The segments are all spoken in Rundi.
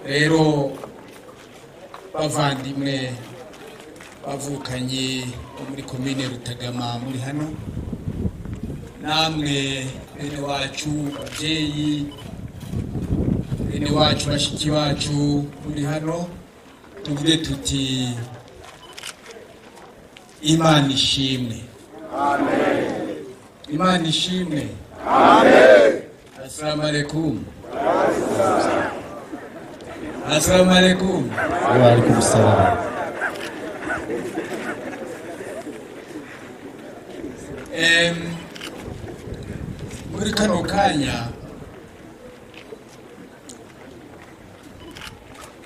Rero bavandimwe, bavukanye bo muri komine Rutagama muri hano, namwe bene wacu babyeyi, bene wacu bashiki bacu muri hano, tuvuge tuti Imana ishimwe. Imana ishimwe. Assalamu alaikum. Assalamu alaikum. Wa alaikum salam. Muri kano kanya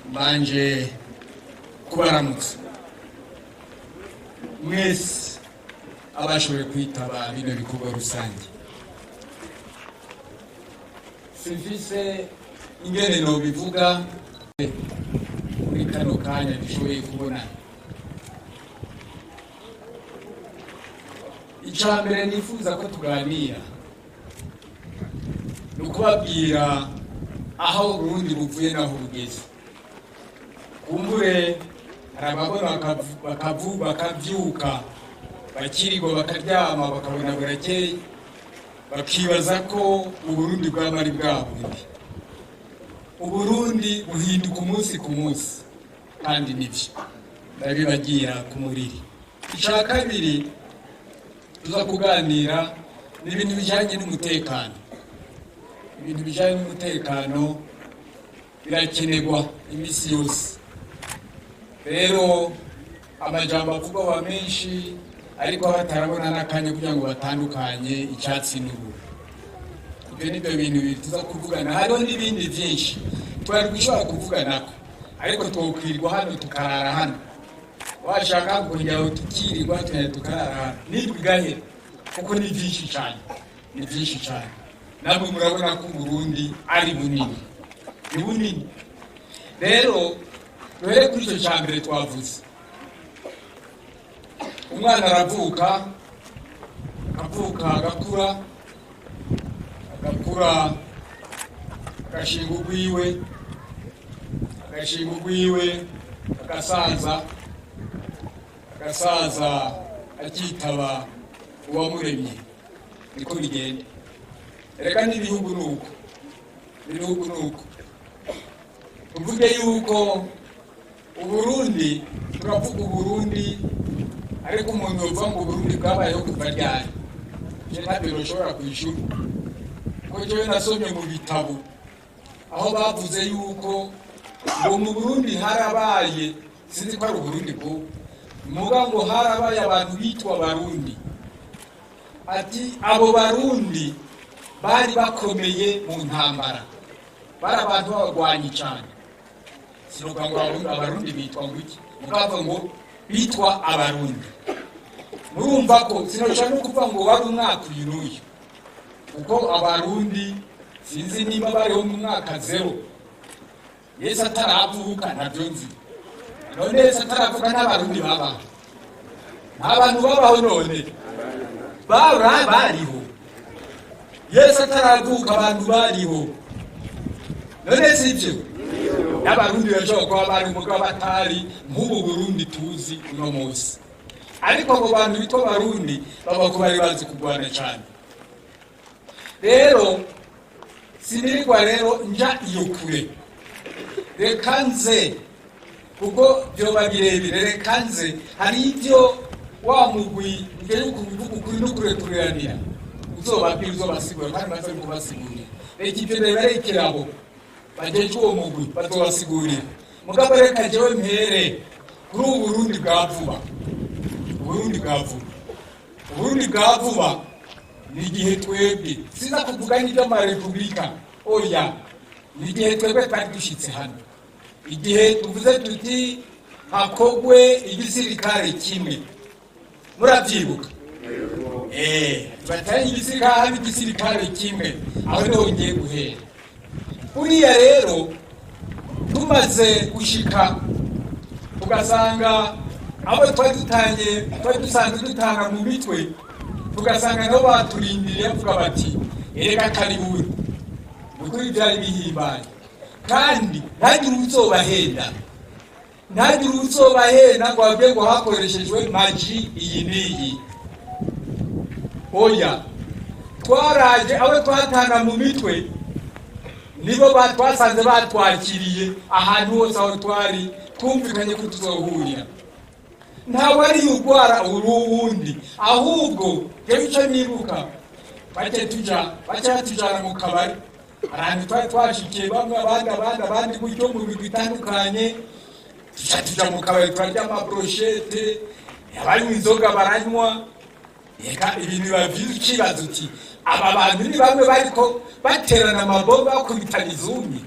mbanje kubaramutsa mwese abashoboye kwitaba bino bikorwa rusange. Simfise ingene nobivuga muri kano kanya dushoboye kubonana. Icya mbere nifuza ko tuganira ni ukubabwira aho Uburundi buvuye n'aho bugeze. Kumbure hari ababona bakavyuka bakirirwa bakaryama bakabona burakeye, bakibaza ko Uburundi bwaba ari bwa bundi. Uburundi buhinduka umunsi ku munsi, kandi nivyo ndabibagira ku muriri. Icya kabiri tuza kuganira ni ibintu bijanye n'umutekano. Ibintu bijanye n'umutekano birakenerwa imisi yose. Rero amajambo avugwa aba menshi, ariko batarabona n'akanya kugira ngo batandukanye icyatsi n'ubururu. Ibyo nibyo bintu bibiri tuza kuvugana. Hariho n'ibindi byinshi twari gushobora kuvuganako, ariko twokwirwa hano tukarara hano, washaka kongera tukirirwa tugenda tukarara hano nibwo igahera, kuko ni byinshi cyane, ni byinshi cyane. Namwe murabona ko Uburundi ari bunini, ni bunini. Rero duhere kuri icyo cya mbere twavuze. Umwana aravuka, akavuka agakura, agakura agashinga urwiwe, agashinga urwiwe, agasaza, agasaza akitaba uwamuremye. Niko bigenda. Reka n'ibihugu nuko, ibihugu nuko. Tuvuge yuko Uburundi, turavuga Uburundi, ariko umuntu yovuga ngo Uburundi bwabayeho kuva ryari? Je ntabyo nshobora kwishura, kuko jewe nasomye mu bitabo aho bavuze yuko ngo mu Burundi harabaye, sinzi ko ari Uburundi bwo muga, ngo harabaye abantu bitwa Abarundi. Ati abo Barundi bari bakomeye mu ntambara, bari abantu b'abagwanyi cyane. Sinuka ngo Abarundi bitwa ngo iki, mukavuga ngo bitwa Abarundi. Murumva ko sinoca no kuvuga ngo wari umwaka uyu n'uyu, kuko Abarundi sinzi niba bariho mu mwaka 0 Yesu ataravuka, ntabyo nzi. None Yesu ataravuka n'Abarundi babaho? Nta bantu babaho none bariho. Yesu ataravuka abantu bariho. None si ibyo? N'Abarundi bashobora kuba bari umugabo batari nk'ubu Burundi tuzi uno munsi, ariko abo bantu bitwa Abarundi baba ko bari bazi kurwana cyane. Rero sinirirwa rero nja iyo kure, reka nze, kuko byoba birebire. Reka nze, hari ibyo wa mugwi mbere yuko uvuga ukuri no kurekuranira uzobabwira, uzobasigura, kandi maze kubasigurira. Reka ibyo ndabibarekera abo bajeje uwo mugwi bazobasigurira. Mugabo reka jewe mpere kuri ubu Burundi bwa vuba. Uburundi bwa vuba, Uburundi bwa vuba ni igihe twebwe, siza kuvuga n'iby'amarepublika, oya, ni igihe twebwe twari dushitse hano, igihe tuvuze tuti hakogwe igisirikare kimwe. Muravyibuka? Batari igisirikare, haba igisirikare kimwe. Aho niho ngiye guhera. Buriya rero tumaze gushika tugasanga abo twari dutangiye, twari dusanzwe dutanga mu mitwe, tugasanga nabo baturindiriye bavuga bati erega karibuni. Ni ukuri byari bihimbaye. Kandi ntagire uzobahenda, ntagire uzobahenda ngo babwiye ngo hakoreshejwe magie iyi n'iyi. Oya, twaraje, abo twatana mu mitwe nibo twasanze batwakiriye ahantu hose aho twari twumvikanye ko tuzohurira. Ntawe ari urwara uruwundi, ahubwo jewe icyo nibuka, bake tuja baca batujana mu kabari, ahantu twari twashikiye bamwe, abandi, abandi, abandi gutyo, mu migwi itandukanye. Tuca tuja mu kabari, turarya amabrochettes, abanywa inzoga baranywa. Reka ibintu biba vyiza, ukibaza uti: "Aba bantu ni bamwe bariko baterana amabomba, bakubitana izumi?"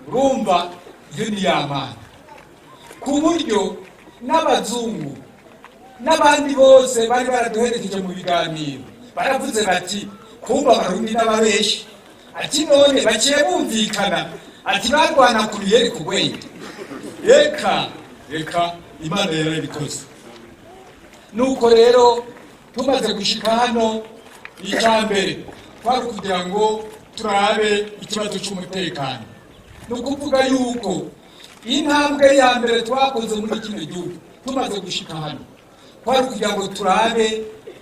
Urumva iyo ni yamana, ku buryo n'abazungu n'abandi bose bari baraduherekeje mu biganiro baravuze bati: "Kumva Abarundi n'ababeshi." Ati: "None baciye bumvikana?" Ati: "Barwana ku ruyeri ku bwenge." Reka reka, Imana yarabikoze. Nuko rero tumaze gushika hano, icya mbere twari kugira ngo turabe ikibazo cy'umutekano. Ni ukuvuga yuko intambwe ya mbere twakoze muri kino gihugu tumaze gushika hano kwari kugira ngo turabe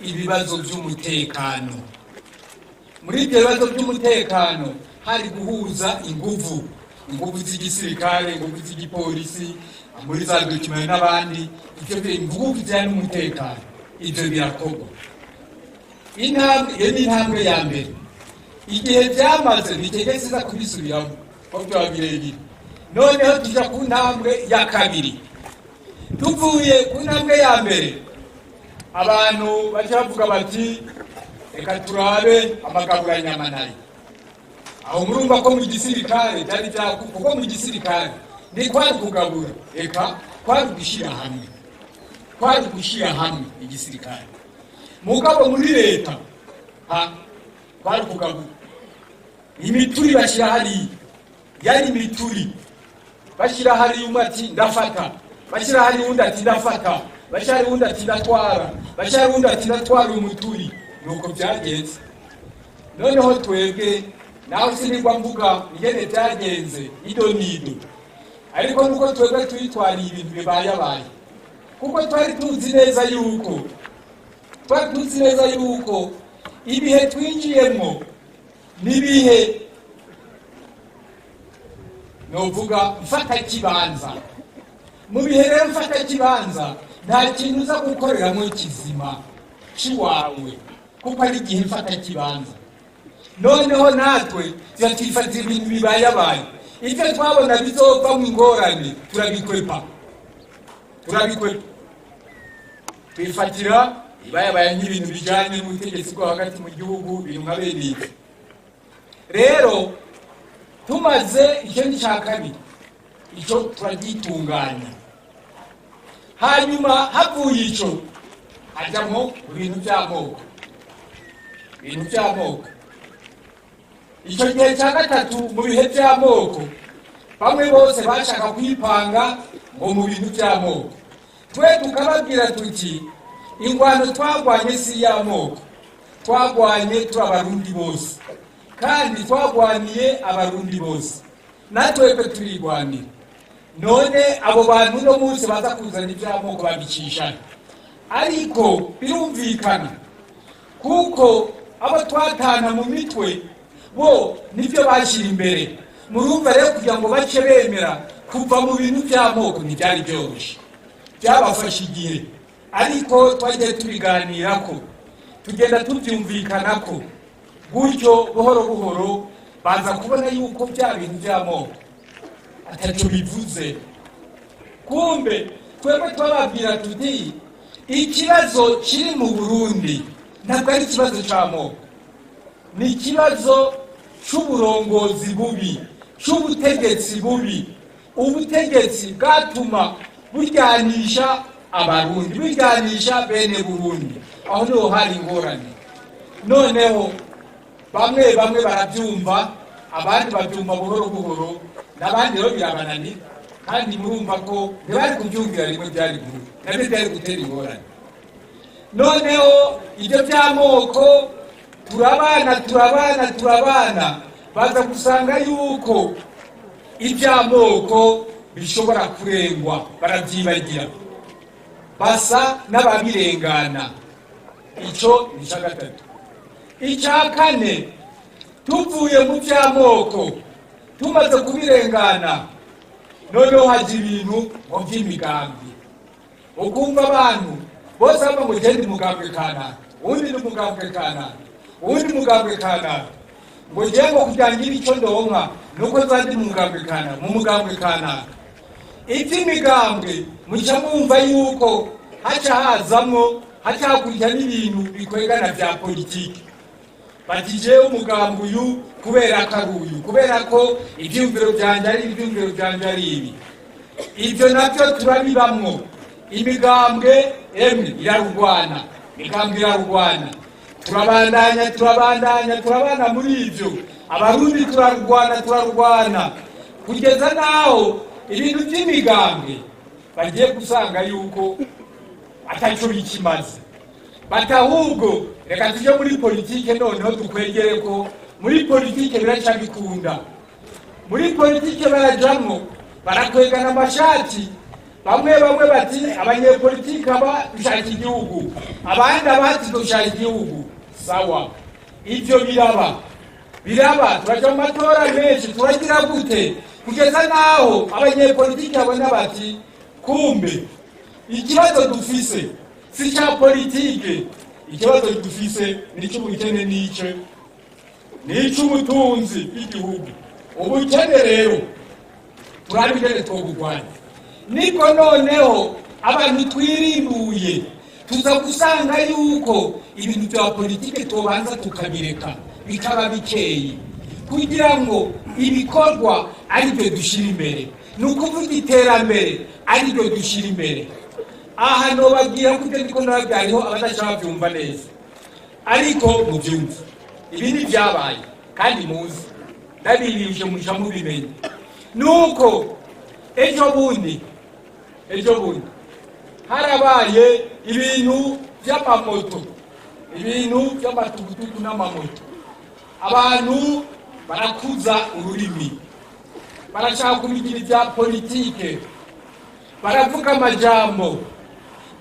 ibibazo by'umutekano. Muri ibyo bibazo by'umutekano hari guhuza inguvu, inguvu z'igisirikare, inguvu z'igipolisi, muri za documents n'abandi, ibyo inguvu bijyanye n'umutekano. Ibyo birakorwa. Intambwe iyo ni intambwe ya mbere. Igihe byamaze ntitegetse iza kubisubiramo ko byaba birebire. Noneho tujya ku ntambwe ya kabiri. Tuvuye ku ntambwe ya mbere, abantu baca bavuga bati: "Reka turabe amagaburanyama nayo." Aho murumva ko mu gisirikare byari byaku, kuko mu gisirikare ntikwari kugabura, reka, kwari gushyira hamwe, kwari gushyira hamwe igisirikare. Mugabo muri leta ha kwari kugabura imituri, bashyira hariya, yari imituri, bashyira hariya, umwe ati: "Ndafata." Bashyira hariya, undi ati: "Ndafata." Bashyira hariya, undi ati: "Ndatwara." Bashyira hariya, undi ati: "Ndatwara umuturi." Nuko byagenze. Noneho twebwe nawe sinigwa mvuga ingene byagenze ido nido, ariko nuko twebwe twitwariye ibintu bibayabaye, kuko twari tuzi neza yuko ibihe twinjiyemwo n'ibihe novuga mfatakibanza. Mu bihe rero mfatakibanza nta kintu uza gukoreramo kizima ciwawe, kuko ari igihe mfatakibanza. Noneho natwe tuba twifatira ibintu bibayabaye, ibyo twabona bizovamo ingorane turabikwepa, turabikwepa, twifatira ibayabaye nk'ibintu bijyanye n'ubutegetsi bwo hagati mu gihugu, ibintu nka bene ibyo. Rero tumaze, icyo ni icya kabiri, icyo turagitunganya. Hanyuma havuye icyo, hajyamo ibintu by'amoko, ibintu by'amoko. Icyo gihe cya gatatu, mu bihe by'amoko, bamwe bose bashaka kwipanga ngo mu bintu by'amoko. Twe tukababwira tuti: "Ingwano twagwanye si iy'amoko, twagwanye turi Abarundi bose, kandi twagwaniye Abarundi bose, natwebwe turigwanira. None abo bantu uno munsi baza kuzana iby'amoko babicishana?" Ariko birumvikana, kuko abo twatana mu mitwe bo nibyo bashyira imbere. Murumva rero, kugira ngo bace bemera kuva mu bintu by'amoko ntibyari byoroshye, byabafashe igihe. Ariko twagiye tubiganirako, tugenda tubyumvikanako gutyo, buhoro buhoro baza kubona yuko bya bintu by'amoko atacyo bivuze. Kumbe twebwe twababwira tuti: "Ikibazo kiri mu Burundi ntabwo ari ikibazo cy'amoko, ni ikibazo cy'uburongozi bubi, cy'ubutegetsi bubi, ubutegetsi bwatuma buryanisha Abarundi, buryanisha bene Burundi. Aho niho hari ingorane." Noneho bamwe bamwe barabyumva, abandi babyumva buhoro buhoro, n'abandi rero birabananira. Kandi murumva ko ntibari kubyumvira rimwe, byari guhura nabyo byari gutera ingorane. Noneho ibyo by'amoko turabana, turabana, turabana, baza gusanga yuko Iby'amoko bishobora kurengwa, barabyibagira, basa n'ababirengana. Icyo ni icya gatatu. Icya kane, tuvuye mu by'amoko, tumaze kubirengana, noneho hajya ibintu ngo by'imigambi. Ukumva abantu bose bava ngo genda umugambwe kanaka, uwundi ni umugambwe kanaka, uwundi mugambwe kanaka, ngo ngiye ngo kugira ngire icyo ndonka nuko nzandi mu mugambwe kanaka, mu mugambwe kanaka. Iby'imigambwe muca mwumva yuko haca hazamwo, haca hakurikira n'ibintu bikwegana bya politiki, bati jewe umugambwe uyu kubera ko ari uyu, kubera ko ibyiyumviro byanjye ari ibyiyumviro byanjye ari ibi. Ibyo nabyo turabibamwo. Imigambwe emwe irarugwana, imigambwe irarugwana. Turabandanya, turabandanya, turabana muri ibyo. Abarundi turarugwana, turarugwana kugeza n'aho ibintu by'imigambwe bagiye gusanga yuko atacyo bikimaze, bati ahubwo reka tujye muri politike. Noneho dukwegere ko muri politike biraca bikunda. Muri politike barajamwo, barakwegana amashati. Bamwe bamwe bati abanyepolitike aba dushaka igihugu, abandi abati dushaka igihugu. Sawa, ibyo biraba, biraba, turaja mu matora menshi, turagira gute, kugeza n'aho abanyepolitike babona bati kumbe ikibazo dufise si cya politike, ikibazo dufise ni icy'ubukene, n'ice ni icy'ubutunzi bw'igihugu. Ubukene rero turabigene twobugwanya. Niko noneho abantu twirimbuye, tuza gusanga yuko ibintu bya politike tubanza tukabireka bikaba bikeyi, kugira ngo ibikorwa aribyo dushyira imbere, ni ukuvuga iterambere ariryo dushyira imbere. Aha nobabwira ko ibyo ndiko ndababwira hariho abadashaka babyumva neza, ariko mubyumve, ibi ni byabaye kandi muzi, ndabibije muca mubimenye. Nuko ejo bundi, ejo bundi harabaye ibintu by'amamoto, ibintu by'amatukutuku n'amamoto. Abantu barakuza ururimi, barashaka kubigira ibya politike, baravuga amajambo,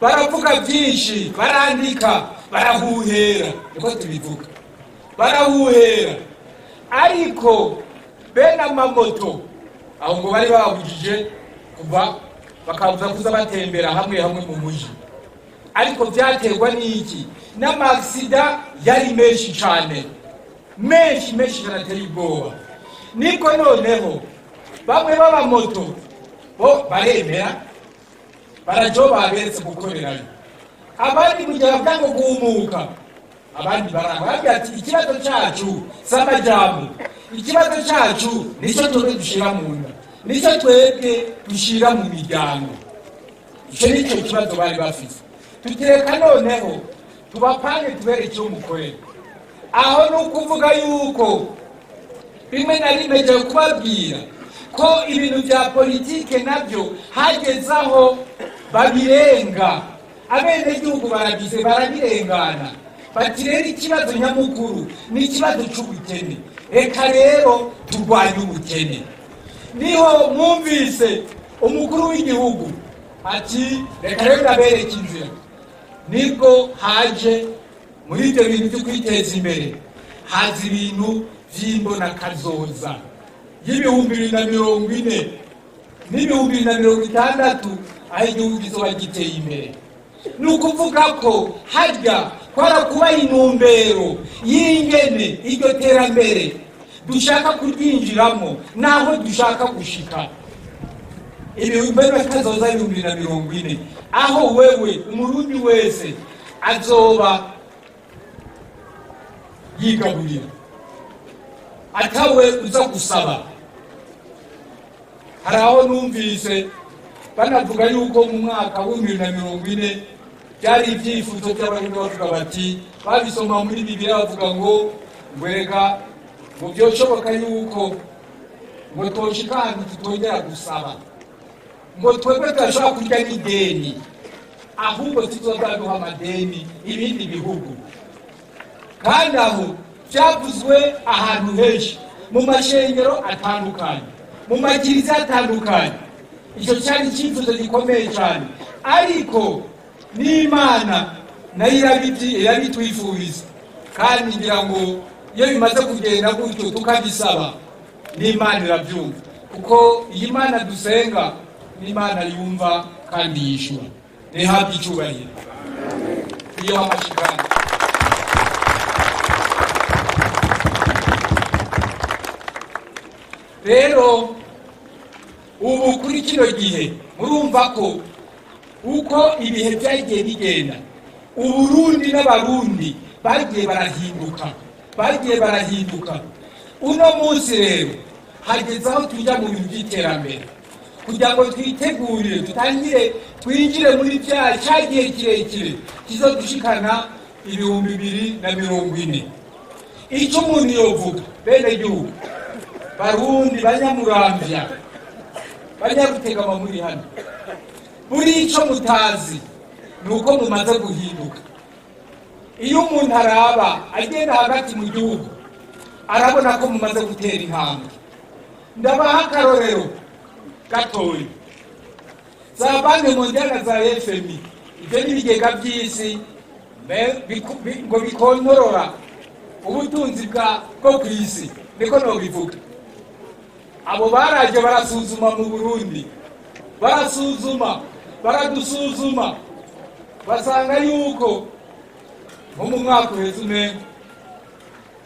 baravuga byinshi, barandika, barahuhera, niko tubivuga, barahuhera. Ariko bene amamoto aho ngo bari babujije kuva, bakabuza kuza batembera hamwe hamwe mu muji. Ariko byaterwa n'iki? N'amaksida yari menshi cyane, menshi menshi cyane, ateye ubwoba. Niko noneho bamwe b'abamoto bo baremera, barajo baberetse gukorerayo. Abandi mu gihe bavuga ngo guhumuka, abandi baranga, barabwira ati ikibazo cyacu si amajambo, ikibazo cyacu nicyo twebwe dushyira mu nda, nicyo twebwe dushyira mu miryango. Icyo nicyo kibazo bari bafite. Tutireka noneho tubapange, tubereke icyo mukorera. Aho ni ukuvuga yuko rimwe na rimwe ngiye kubabwira ko ibintu bya politike nabyo hageze aho babirenga, abenegihugu baragize barabirengana, bati rero ikibazo nyamukuru ni ikibazo cy'ubukene, reka rero turwanye ubukene. Niho mwumvise umukuru w'igihugu ati reka rero ndabereke inzira. Nibwo haje muri ibyo bintu byo kwiteza imbere, haza ibintu by'imbonakazoza y'2040 n'2060, aho igihugu kizoba giteye imbere. Ni ukuvuga ko harya kwarakubaha intumbero y'ingene iryo terambere dushaka kuryinjiramo n'aho dushaka gushika. Ibihumbi kazoza 2040, aho wewe Umurundi wese azoba yigaburira, atawe uza gusaba. Hari aho numvise banavuga yuko mu mwaka w'2040 byari ibyifuzo by'Abarundi, bavuga bati babisoma muri Bibiliya, bavuga ngo ngwereka ngo byoshoboka yuko ngo toshika ahantu tutongera gusaba, ngo twebwe tudashobora kurya n'ideni, ahubwo tuzoza duha amadeni ibindi bihugu. Kandi aho byavuzwe ahantu henshi mu mashengero atandukanye. Mu makiriziya atandukanye, icyo cyari icyifuzo gikomeye cyane, ariko n'Imana nayo irabitwifuriza. Kandi ngira ngo iyo bimaze kugenda gutyo tukabisaba, n'Imana irabyumva, kuko iyi Mana dusenga n'Imana yumva kandi yishyura. Ntihabwe icyubahiro iyo amashikana. Rero ubu kuri kino gihe murumva ko uko ibihe byagiye bigenda, Uburundi n'Abarundi bagiye barahinduka, bagiye barahinduka. Uno munsi rero hageze aho tujya mu bintu by'iterambere kugira ngo twitegurire, dutangire twinjire muri bya cya gihe kirekire kizodushikana 2040. Icyo umuntu yovuga, bene gihugu, Barundi, Banyamuramvya, Banyarutegama muri hano, buri icyo mutazi ni uko mumaze guhinduka. Iyo umuntu araba agenda hagati mu gihugu, arabona ko mumaze gutera intambwe. Ndabaha akarorero gatoya. Za Banque mondiale na za FMI, ibyo ni ibigega by'isi ngo bikontorora ubutunzi bwo ku isi, niko nobivuga. Abo baraje barasuzuma mu Burundi, barasuzuma, baradusuzuma, basanga yuko nko mu mwaka uheze umengo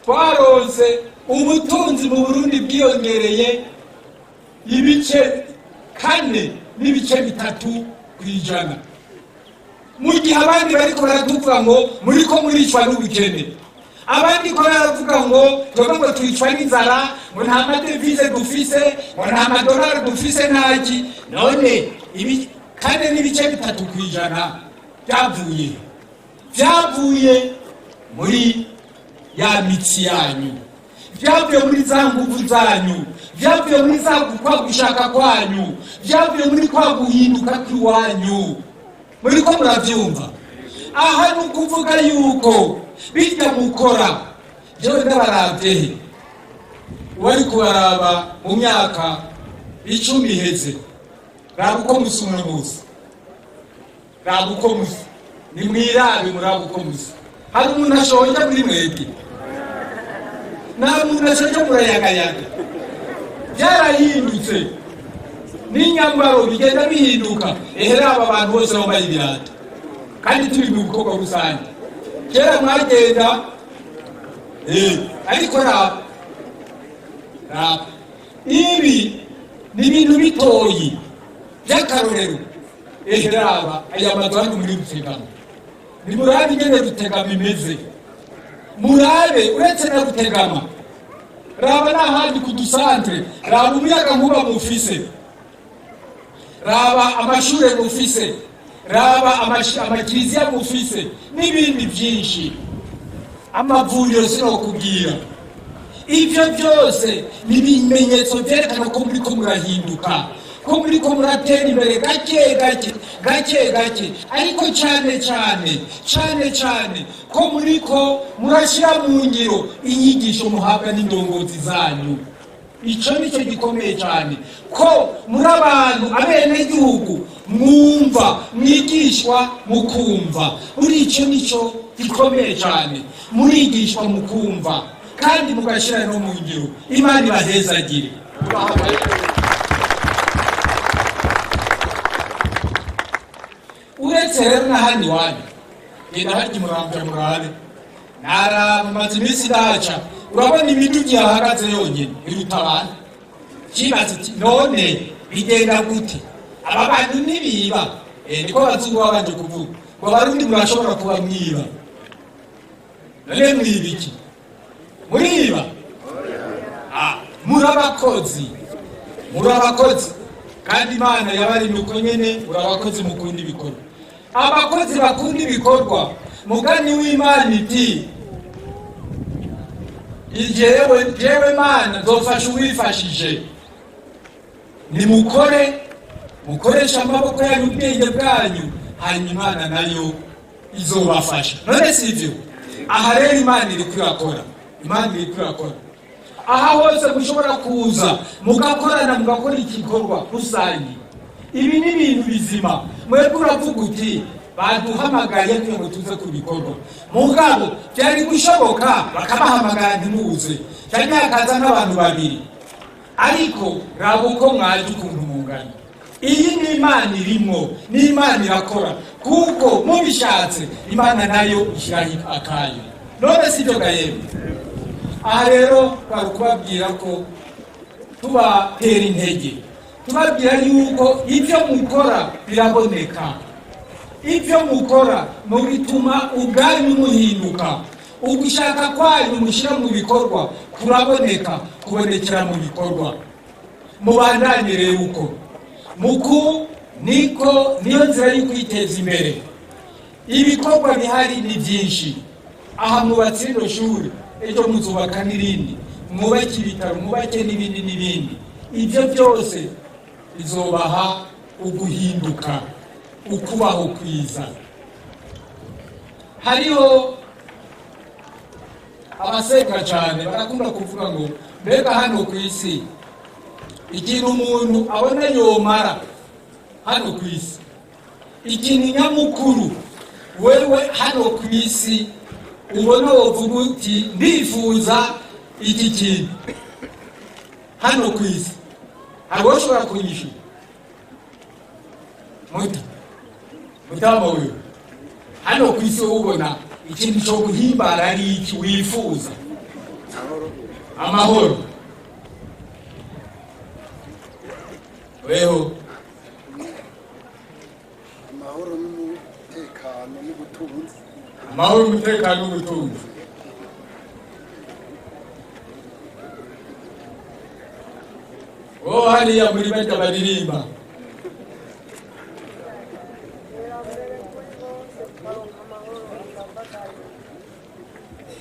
twaronse ubutunzi mu Burundi bwiyongereye 4.3%, mu gihe abandi bariko baratuvuga ngo muriko muricwa n'ubukene, abandi ko baravuga ngo twebwe ngo twicwa n'inzara, ngo nta madevize dufise, ngo nta madolari dufise, ntaki. None ibi 4.3% byavuye muri ya mitsi yanyu, byavuye muri za nguvu zanyu, byavuye muri za kwa gushaka kwanyu, byavuye muri kwa guhinduka kw'iwanyu. Muri ko murabyumva? Aha ni ukuvuga yuko bijya mukora. Jewe ndabaravye he wari kubaraba mu myaka 10 iheze, raba uko musa uno munsi, raba uko musa, nimwirabe, murabe uko musa. Hari umuntu ashonje muri mwebwe? Nta muntu ashonje, murayagayaga. Byarahindutse, n'inyambaro bigenda bihinduka. Ehe, raba abantu bose bambaye ibirato kandi turi mu bikorwa rusange. Kera mwagenda, ariko raba, raba, ibi ni ibintu bitoyi by'akarorero. Ehe, raba aya mazu hano muri Rutegama, nimurabe ingene Rutegama imeze, murabe uretse na Rutegama, raba n'ahandi ku dusantere, raba umuyaga nkuba mufise, raba amashure mufise, raba amakiriziya mufise n'ibindi byinshi, amavuriro sinokubwira. Ibyo byose ni ibimenyetso byerekana ko muri ko murahinduka, ko muri ko muratera imbere gake gake, gake gake, ariko cyane cyane, cyane cyane ko muri ko murashyira mu ngiro inyigisho muhabwa n'indongozi zanyu. Icyo ni cyo gikomeye cyane, ko muri abantu abenegihugu mwumva, mwigishwa mukumva. Muri icyo nicyo gikomeye cyane, murigishwa mukumva kandi mugashyira no mu ngiro. Imana ibahezagire. Uretse rero n'ahandi iwanyu, genda harya Imuramvya murabe, naraba maze iminsi ndahaca, urabona imiduga ihahagaze yonyine iruta abantu. Kibaza iti: "None bigenda gute? Aba bantu ntibiba?" Niko abazungu babanje kuvuga ngo Abarundi murashobora kuba mwiba. None mwiba iki? Muriba? Muri abakozi, muri abakozi, kandi Imana yabarimye uko nyene. Muri abakozi, mukunda ibikorwa, abakozi bakunda ibikorwa. Mugani w'Imana iti: "Jewe Mana nzofasha uwifashije." Nimukore, mukoreshe amaboko yanyu, ubwenge bwanyu, hanyuma Imana nayo izobafasha. None si ibyo? Aha rero Imana iri kwirakora, Imana iri kwirakora. Aha hose mushobora kuza mugakorana, mugakora igikorwa rusange. Ibi ni ibintu bizima. Mwebwe uravuga uti baduhamagaye kugira ngo tuze ku bikorwa, mugabo byari gushoboka bakabahamagara ntimuze, cyangwa hakaza nk'abantu babiri. Ariko raba uko mwaje, ukuntu mungana. Iyi ni Imana irimwo, ni Imana irakora, kuko mubishatse Imana nayo ishyiraho akayo. None si byo gahembe? Aha rero twari kubabwira ko tubatera intege, tubabwira yuko ibyo mukora biraboneka. Ibyo mukora mubituma ubwanyu muhinduka. Ugushaka kwanyu mushyira mu bikorwa kuraboneka, kubonekera mu bikorwa. Mubandanye rero uko muku niko niyo nzira yo kwiteza imbere. Ibikorwa bihari ni byinshi. Aha mwubatse rino shuri, ejo muzubaka n'irindi, mwubake ibitaro, mwubake n'ibindi n'ibindi. Ibyo byose bizobaha uguhinduka, ukubaho kwiza. Hariho abaseka cyane, barakunda kuvuga ngo mbega hano ku isi ikintu umuntu abona yomara hano ku isi, ikintu nyamukuru wewe hano ku isi ubona wovuga uti ndifuza iki kintu hano ku isi, hari uwo ushobora kunyishyura? Muta mutama, wewe hano ku isi wowe ubona ikintu cyo guhimbara ari iki wifuza? Amahoro. Weho? Amahoro n'umutekano n'ubutunzi. Amahoro, umutekano n'ubutunzi. Wowe hariya muri barya baririmba?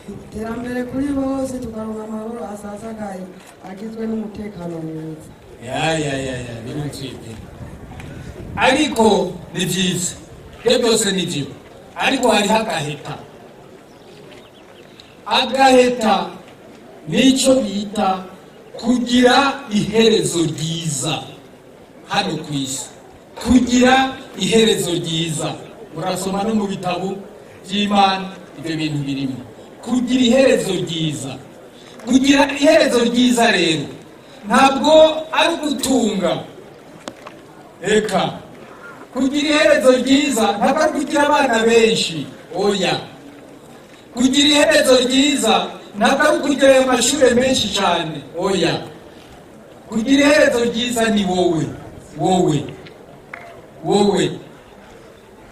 Iterambere kuri bose, tukaronka amahoro asasagaye agizwe n'umutekano mwiza. Ya ya ya ya, biruzuye pe. Ariko ni byiza, ibyo byose ni byo, ariko hariho agaheta. Agaheta nicyo bita kugira iherezo ryiza hano ku isi. Kugira iherezo ryiza, murasoma no mu bitabo by'Imana ibyo bintu birimo. Kugira iherezo ryiza, kugira iherezo ryiza rero ntabwo ari ugutunga. Reka, kugira iherezo ryiza ntabwo ari kugira abana benshi, oya. Kugira iherezo ryiza ntabwo ari ukugira ayo mashuri menshi cyane, oya. Kugira iherezo ryiza ni wowe, wowe, wowe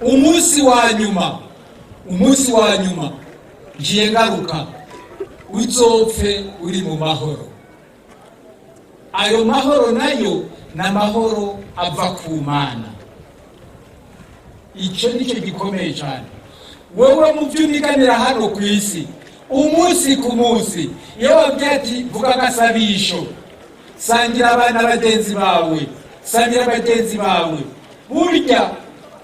umunsi wa nyuma, umunsi wa nyuma ngiye ngaruka, uzopfe uri mu mahoro. Ayo mahoro nayo ni amahoro ava ku Mana. Icyo nicyo gikomeye cyane. Wowe mu byo uniganira hano ku isi umunsi ku munsi, iyo wabwiye ati vuga agasabisho, sangira abana bagenzi bawe, sangira bagenzi bawe, burya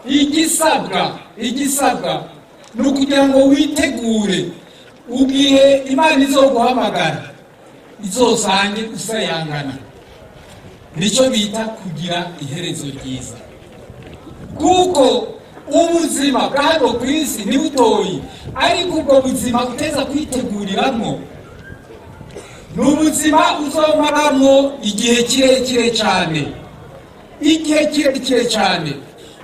igisabwa, igisabwa ni ukugira ngo witegure ugihe Imana izoguhamagara, izosange usayangana. Nicyo bita kugira iherezo ryiza, kuko ubuzima bwa hano ku isi ni butoyi, ariko ubwo buzima uteza kwiteguriramo ni ubuzima uzomaramo igihe kirekire cyane, igihe kirekire cyane.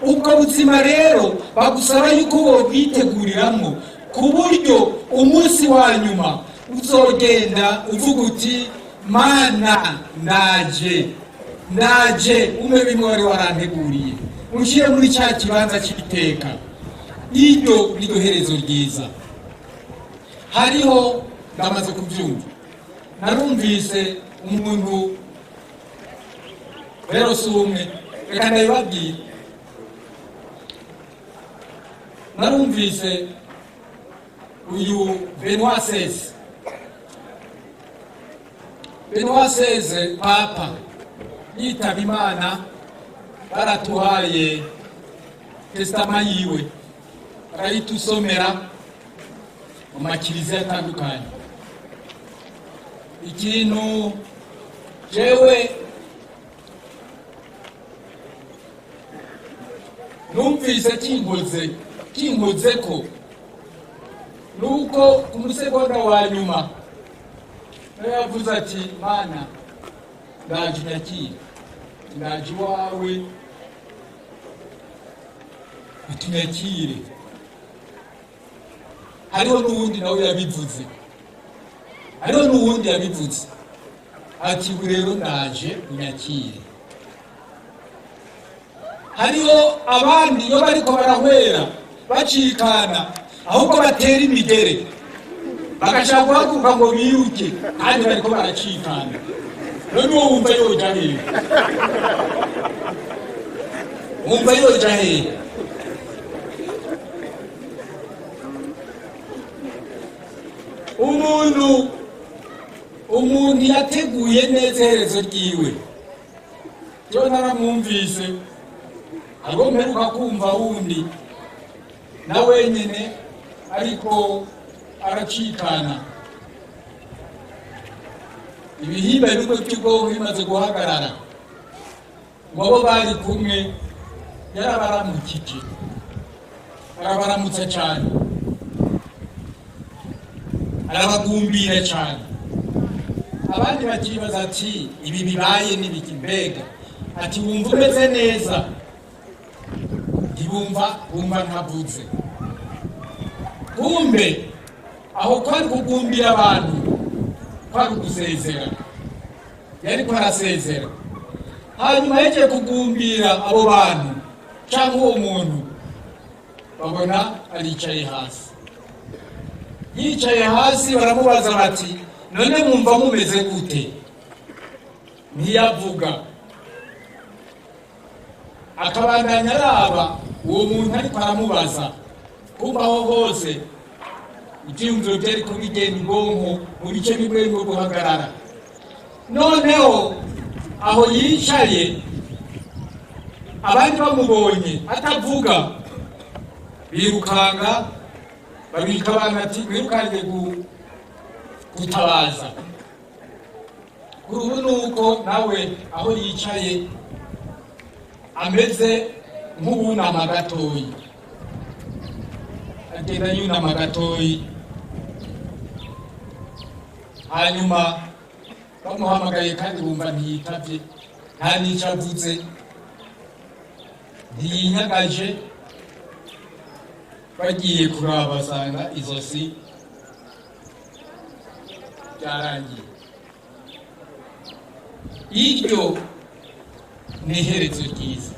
Ubwo buzima rero bagusaba yuko wobwiteguriramo ku buryo umunsi wa nyuma uzogenda uvuga uti Mana, ndaje, ndaje, umwe bimwe wari waranteguriye, unshyire muri cya kibanza cy'iteka. Iryo niryo herezo ryiza. Hariho, ndamaze kubyumva, narumvise umuntu rero si umwe, reka ndabibabwire. Narumvise uyu Benoit XVI, Benoit XVI papa yitaba Imana, baratuhaye testament yiwe, barayitusomera mu makiriziya atandukanye. Ikintu jewe numvise kinkoze ko nuko ku musegonda wa nyuma nawe yavuze ati: "Mana, ndaje unyakire, ndaje iwawe utunyakire." Hariho n'uwundi nawe yabivuze, hariho n'uwundi yabivuze ati: "Ubu rero ndaje unyakire." Hariho abandi iyo bariko barahwera bacikana, ahubwo batera imigere, bagashaka guhaguruka ngo biruke kandi bariko baracikana. None uwo wumva yoja hehe? Wumva yoja hehe? Umuntu yateguye neza iherezo ryiwe, yo naramwumvise. Hariho mperuka kumva wundi na wenyine ariko aracikana, ibihimba bimwe by'ubwonko bimaze guhagarara, ngo abo bari kumwe yarabaramukije, arabaramutsa cyane, arabagumbira cyane. Abandi bakibaza ati: "Ibi bibaye n'ibiki mbega?" Ati: "Wumva umeze neza?" Ntibumva, bumva ntavuze. Kumbe aho kwari kugumbira abantu, kwari gusezera, yariko arasezera. Hanyuma yagiye kugumbira abo bantu cyangwa uwo muntu, babona aricaye hasi. Yicaye hasi, baramubaza bati: "None mwumva mumeze gute?" Ntiyavuga, akabandanya araba uwo muntu ariko aramubaza. Kumva aho hose ibyiyumviro byari kubigenda, ubwonko mu bice bimwe bimwe guhagarara. Noneho aho yicaye, abandi bamubonye atavuga, birukanga babika abantu ati: "Mwirukange gutabaza." Kuri ubu ni uko nawe aho yicaye ameze nk'uwunama gatoyi, agenda yunama gatoyi. Hanyuma bamuhamagaye kandi bumva ntiyitavye, nta n'icyo avuze, ntiyinyagaje. Bagiye kuraba basanga izosi ryarangiye. Iryo ni iherezo ryiza,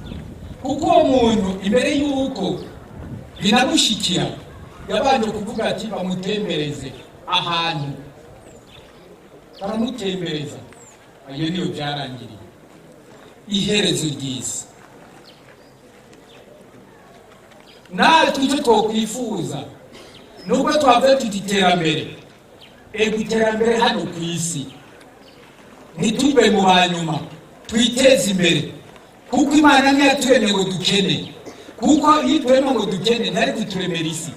kuko uwo muntu imbere y'uko binamushikira yabanje kuvuga ati: "Bamutembereze ahantu." Baramutembereza, iyo niyo byarangiriye. Iherezo ryiza, natwe icyo twokwifuza, nubwo twavuze tuti iterambere, ego, iterambere hano ku isi, ntitube mu banyuma, twiteze imbere, kuko Imana ntiyaturemye ngo dukene. Kuko iyo iturema ngo dukene, ntari kuturemera isi.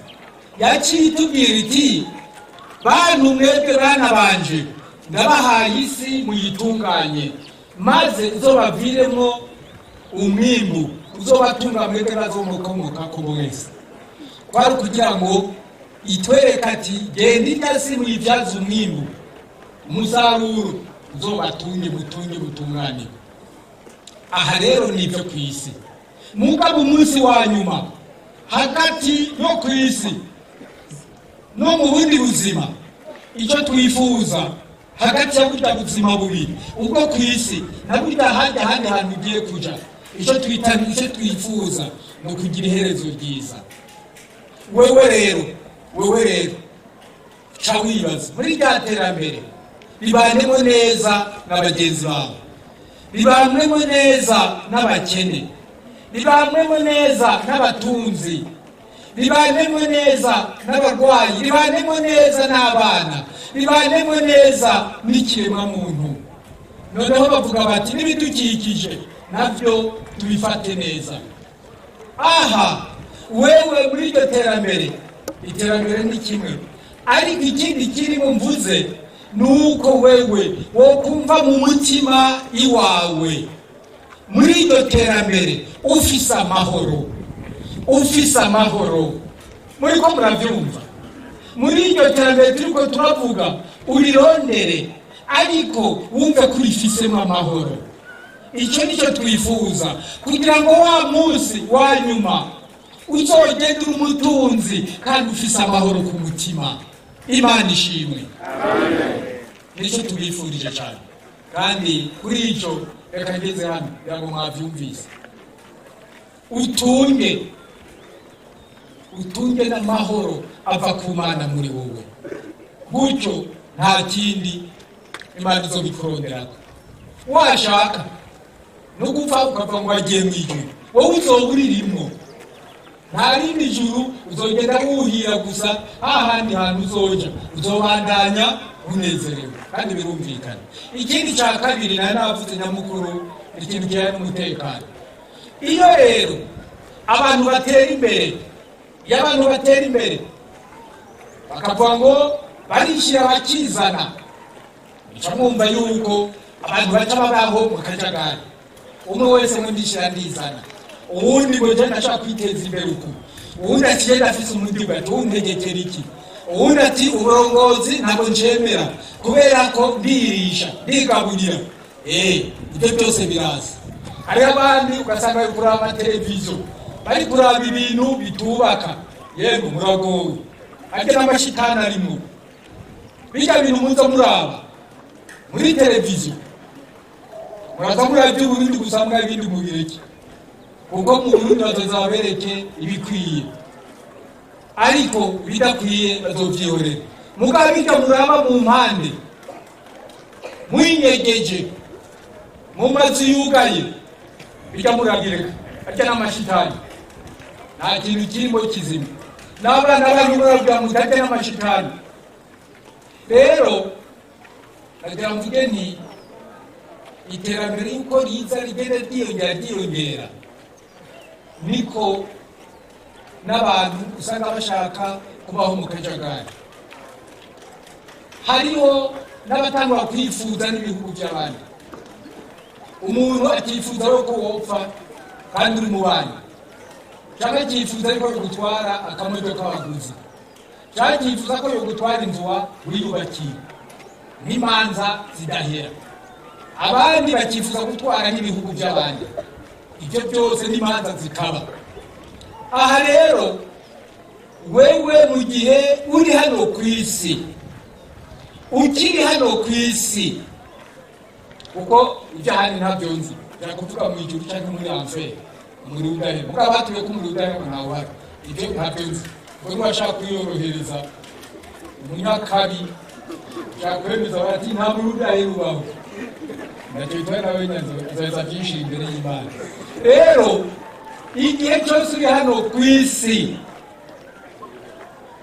Yaciye itubwira iti: "Bantu mwebwe, bana banje, ndabahaye isi, muyitunganye, maze izobaviremo umwimbu uzobatunga mwebwe bazomukomoka ko mwese." Kwari kugira ngo itwereke ati: "Genda, irya si muyibyaze umwimbu, umusaruro uzobatunge, mutunge, mutungane." Aha rero ni ibyo ku isi. Mugabo umunsi wa nyuma, hagati yo ku isi no mu bundi buzima, icyo twifuza hagati ya burya buzima bubiri, ubwo ku isi na burya ahandi ahandi hantu ugiye kuja, icyo twita, icyo twifuza ni ukugira iherezo ryiza. Wewe rero ca wibaza: muri rya terambere, ribanemo neza na bagenzi bawe, ribanwemo neza n'abakene, ribanwemo neza n'abatunzi, ribanemo neza n'abarwayi, ribanemo neza n'abana, ribanemo neza n'ikiremwamuntu. Noneho bavuga bati: "N'ibidukikije nabyo tubifate neza." Aha wewe muri iryo terambere, iterambere ni kimwe, ariko ikindi kirimo mvuze Nuko wewe wokumva mu mutima iwawe, muri iryo terambere ufise amahoro, ufise amahoro. Muri ko murabyumva? Muri iryo terambere turiko turavuga, urirondere ariko wumve ko urifisemo amahoro. Icyo nicyo twifuza, kugira ngo wa munsi wa nyuma uzogende uri umutunzi kandi ufise amahoro ku mutima. Imana ishimwe. Nicyo tubifurije cyane. Kandi kuri icyo, reka ngeze hano kugira ngo mwabyumvise. Utunge, utunge n'amahoro ava ku Mana muri wowe. Gutyo nta kindi Imana izobikuronderako. Washaka no gupfa ukava ngo wagiye mu ijuru, wowe uzoba uririmwo. Nta rindi juru, uzogenda wuhira gusa hahandi hantu uzoja, uzobandanya unezerewe. Kandi birumvikana. Ikindi cya kabiri nari navuze nyamukuru ni ikintu kijyanye n'umutekano. Iyo rero abantu batera imbere, iyo abantu batera imbere bakavuga ngo barishyira bakizana, muca mwumva yuko abantu baca babaho mu kajagari. Umwe wese ngo ndishyira ndizana, uwundi ngo je ndashaka kwiteza imbere uku, uwundi ati je ndafise umuduga, ati wuntegekera iki, uwundi ati uburongozi ntabwo ncemera kubera ko ndirisha ndigaburira. Ibyo byose biraza. Hariho abandi ugasanga bari kuraba amateleviziyo, bari kuraba ibintu bitubaka. Yemwe, muragowe, ariko n'amashitani arimwo. Bijya bintu muza muraba muri televiziyo, muraza muraba iby'Uburundi gusa, mwa ibindi mubireke, kuko mu Burundi bazoza babereke ibikwiye, ariko ibidakwiye bazovyihorera. Mugabo bijya muraba mu mpande, mwinyegeje mu mazu yugaye, bijya murabireka, arya n'amashitani, nta kintu kirimo kizima. N'abana banyu murabwira mutarya n'amashitani. Rero nagira mvuge nti iterambere yuko riza rigenda ryiyongera ryiyongera, niko n'abantu usanga bashaka kubaho mu kajagari. Hariho n'abatangura kwifuza n'ibihugu by'abandi. Umuntu akifuza ko wopfa kandi uri mu bandi, cyangwa akifuza yuko yogutwara akamodoka waguze, cyangwa akifuza ko yogutwara inzu wiyubakiye, n'imanza zidahera. Abandi bakifuza gutwara n'ibihugu by'abandi. Ibyo byose n'imanza zikaba. Aha rero wewe, mu gihe uri hano ku isi, ukiri hano ku isi, kuko ibyo ahandi ntabyo nzi, kuvuga mu ijuru cyangwa muri enfer, umuriro udahera, mugabo batuye ko umuriro udahera ntawe uhari, ibyo ntabyo nzi. Ubwo niwashaka kwiyorohereza, umunyakabi ushaka kwemeza bati nta muriro udahera ubaho, ntacyo bitwaye, nawe nzoheza byinshi imbere y'Imana. Rero igihe cyose uri hano ku isi,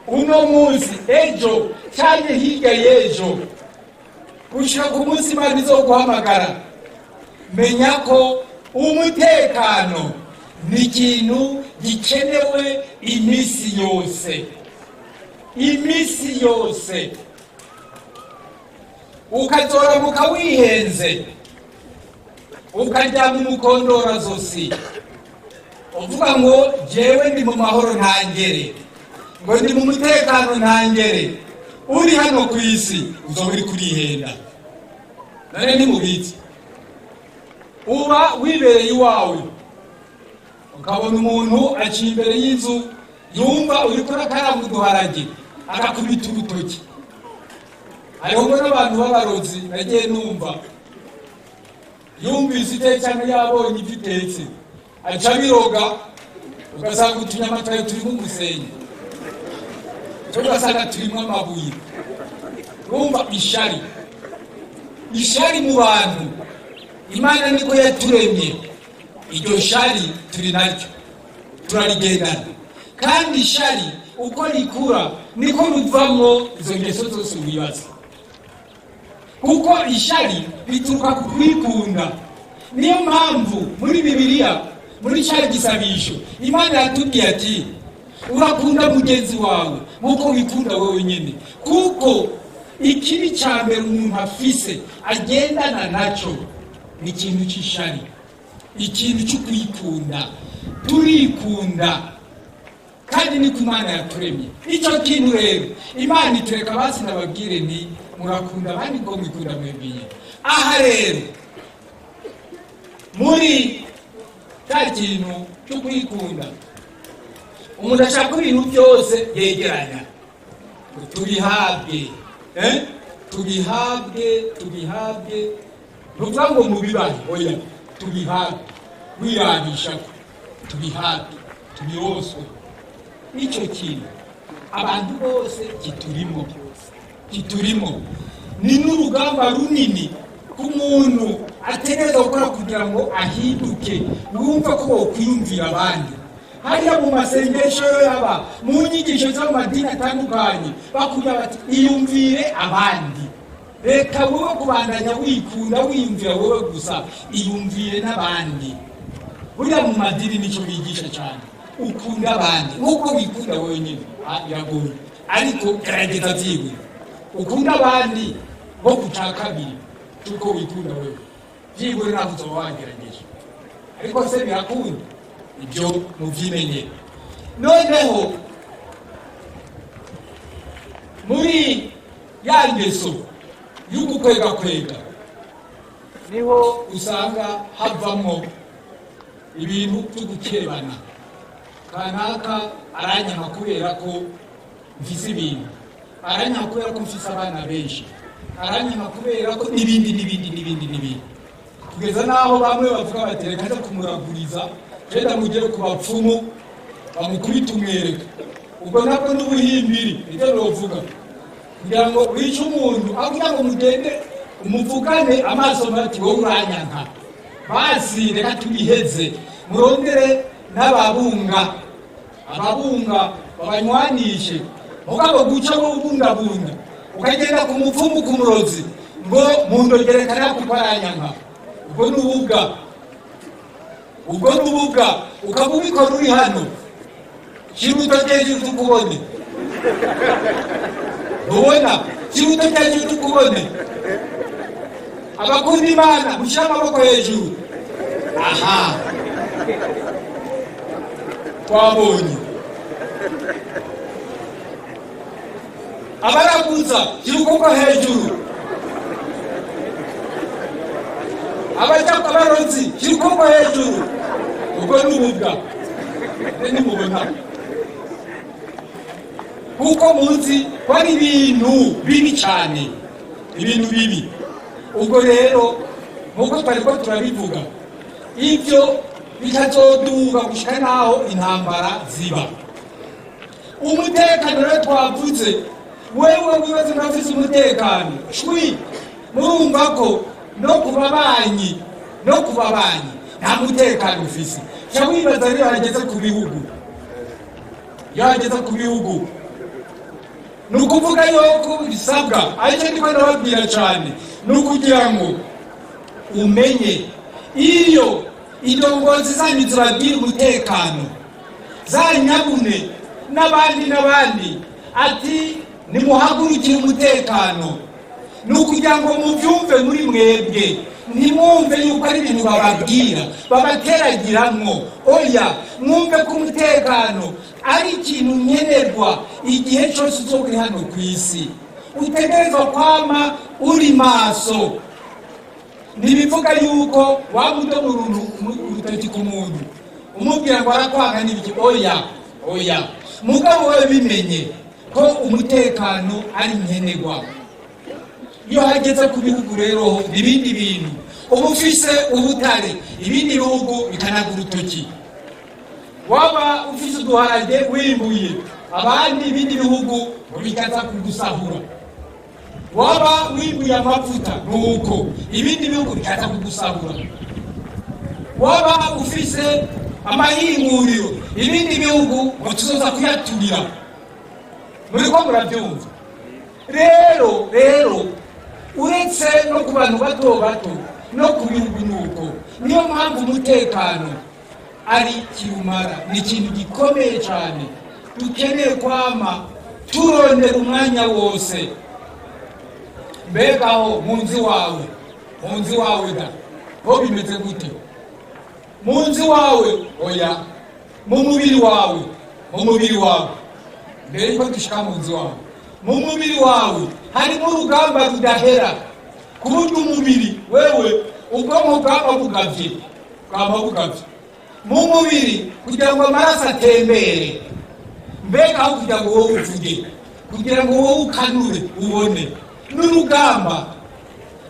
uno munsi, ejo cyangwa hirya y'ejo, gushika ku munsi Imana izoguhamagara, menya ko umutekano ni ikintu gikenewe iminsi yose, iminsi yose. Ukazoramuka wihenze, ukaryama umukondorazosi, uvuga ngo jewe ndi mu mahoro ntangere, ngo ndi mu mutekano ntangere, uri hano ku isi, uzoba uri kurihenda. None ntimubitse, uba wibereye iwawe, ukabona umuntu aciye imbere y'inzu, yumva uriko urakaranga uduharage, agakubita urutoki. Hariho n'abantu b'abarozi nagiye numva, yumvise iteye cyangwa yabonye ibyo utetse, aca biroga, ugasanga utunyama twawe turimo umusenyi, cyangwa ugasanga turimo amabuye. Urumva ishari, ishari mu bantu. Imana niko yaturemye, iryo shari turi naryo, turarigendana. Kandi ishari uko rikura niko ruvamo izo ngeso zose wibaza, kuko ishari rituruka ku kwikunda. Niyo mpamvu muri Bibiliya, muri cya gisabisho, Imana yatubwiye ati urakunda mugenzi wawe nk'uko wikunda wowe nyine, kuko Ikibi cya mbere umuntu afise agendana nacyo ni ikintu cy'ishari, ikintu cyo kwikunda. Turikunda kandi niko Imana yaturemye. Icyo kintu rero Imana itureka. Basi ndababwire nti murakunda abandi ngo mwikunda mwebwe nyine. Aha rero muri cya kintu cyo kwikunda, umuntu ashaka ibintu byose yegeranya ngo tubihabwe, eh? Tubihabwe, tubihabwe. Ntuvuga ngo mubibahe, oya, tubihabwe, wirabisha ko tubihabwe, tubiroswe. Icyo kintu abantu bose kiturimo, kiturimo. Ni n'urugamba runini ku muntu ategereza gukora kugira ngo ahinduke, wumve ko wokwiyumvira abandi. Hariya mu masengesho yo yaba mu nyigisho z'amadini atandukanye bakubwira bati iyumvire abandi, reka wowe kubandanya wikunda, wiyumvira wowe gusa, iyumvire n'abandi. Buriya mu madini nicyo bigisha cyane, ukunda abandi nk'uko wikunda wenyine. Biragoye, ariko gerageza byibura ukunda abandi nko ku cya kabiri cy'uko wikunda wewe, byibura nawe uzaba wagerageje. Ariko se birakunda? Ibyo mubyimenye. Noneho muri ya ngeso y'ugukwegakwega niho usanga havamo ibintu byo gukebana. Kanaka aranyama kubera ko mfise ibintu, aranyama kubera ko mfise abana benshi, aranyama kubera ko n'ibindi n'ibindi n'ibindi n'ibindi, kugeza n'aho bamwe bavuga bati reka nza kumuraguriza, jenda mugere ku bapfumu bamukubita umwereka. Ubwo nabwo n'ubuhimbiri, nibyo novuga, kugira ngo wice umuntu aho kugira ngo mugende umuvugane amaso bati wowe uranyanka, basi reka tubiheze, murondere n'ababunga, ababunga babanywanishe. Mugabo guca wowe ubungabunga ukagenda ku mupfumu, ku murozi, ngo mundogerekana kuko aranyanka, ubwo ni ububwa, ubwo ni ububwa. Ukaba ubikora uri hano, shyira urutoki hejuru tukubone. Ntubona? Shyira urutoki hejuru tukubone. Abakunda Imana mushyire amaboko hejuru. Aha twabonye abaraguza, shyira ukuboko hejuru. Abajya abarozi, shyira ukuboko hejuru. Ubwo ni ububwa nimubona, kuko muzi ko ari ibintu bibi cyane, ibintu bibi. Ubwo rero nk'uko twari ko turabivuga, ibyo bikazoduga gushika n'aho intambara ziba. Umutekano rero twavuze, wewe wibaze ngo urafise umutekano shwi, murumva ko no ku babanyi, no ku babanyi nta mutekano ufise. Ca wibaza rero hageze ku bihugu, iyo hageze ku bihugu ni ukuvuga yuko bisabwa, aricyo ndiko ndababwira cyane, ni ukugira ngo umenye iyo indongozi zanyu zibabwira umutekano za nyabune n'abandi n'abandi ati nimuhagurukire umutekano, ni ukugira ngo mubyumve muri mwebwe, ntimwumve yuko ari ibintu bababwira babateragiramwo. Oya, mwumve ko umutekano ari ikintu nkenerwa igihe cyose uzoba uri hano ku isi, utegerezwa kwama uri maso. Ntibivuga yuko waba udoma urutoki ku muntu umubwira ngo arakwanga n'ibiki, oya, oya. Mugabo wowe bimenye ko umutekano ari nkenerwa. Iyo hageze ku bihugu rero ibindi bintu, uba ufise ubutare, ibindi bihugu bikanaga urutoki. Waba ufise uduharage wimbuye, abandi ibindi bihugu ngo bikaza kugusahura. Waba wimbuye amavuta nuko ibindi bihugu bikaza kugusahura. Waba ufise amahinguriro, ibindi bihugu ngo tuzoza kuyaturira. Muriko murabyumva rero? Rero uretse no ku bantu bato bato, no ku bihugu nuko. Niyo mpamvu umutekano ari kirumara, ni ikintu gikomeye cyane dukeneye kwama turondera umwanya wose. Mbega aho mu nzu iwawe, mu nzu iwawe da ho bimeze gute? Mu nzu iwawe, oya, mu mubiri wawe, mu mubiri wawe, mbere yuko dushika mu nzu wawe, mu mubiri wawe harimo urugamba rudahera, ku buryo umubiri wewe ubwonko bwaba bugavye, bwaba bugavye mu mubiri kugira ngo amaraso atembere. Mbega aho kugira ngo wowe uvuge, kugira ngo wowe ukanure ubone, n'urugamba.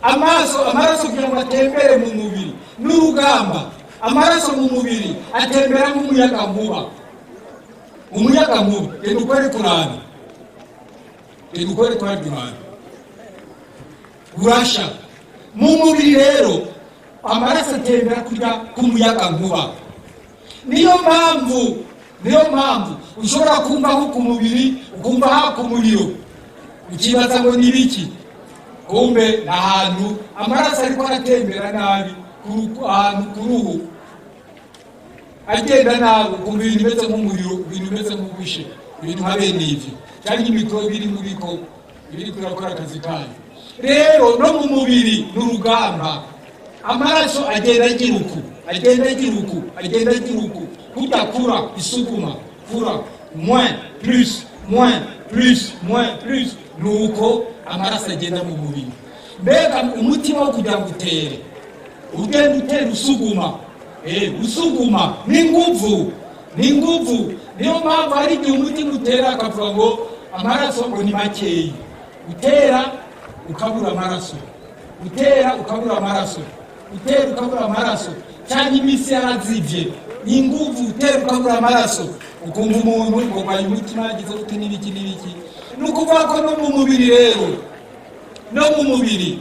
Amaso, amaraso kugira ngo atembere mu mubiri n'urugamba. Amaraso mu mubiri atembera nk'umuyaga nkuba, umuyaga nkuba. Genda ukore turabe, genda ukore turabe, urasha. Mu mubiri rero amaraso atembera kujya k'umuyaga nkuba. Niyo mpamvu, niyo mpamvu ushobora kumva nko ku mubiri ukumva haka umuriro, ukibaza ngo ni biki. Kumbe ni ahantu amaraso ariko aratembera nabi, ahantu ku ruhu agenda nabi, ukumva ibintu bimeze nk'umuriro, ibintu bimeze nk'ubushe, ibintu nka bene ivyo, cyangwa imikorobe iri muri ko ibiri kurakora akazi kayo. Rero no mu mubiri ni urugamba. Amaraso agenda agira uku, agenda agira uku, agenda agira uku, kurya kura isuguma, kura moins plus, moins plus, moins plus, nuko amaraso agenda mu mubiri. Mbega umutima wo kugira ngo utere, ugenda utera usuguma, usuguma ni nguvu, ni nguvu. Niyo mpamvu hari igihe umutima utera akavuga ngo amaraso ngo ni makeyi, utera ukabura amaraso, utera ukabura amaraso, utera ukabura amaraso, cyangwa imitsi yarazibye, ni nguvu, utera ukabura amaraso, ukumva umuntu ngo rwaye umutima, yagize gute, n'ibiki n'ibiki. Ni ukuvuga ko no mu mubiri rero, no mu mubiri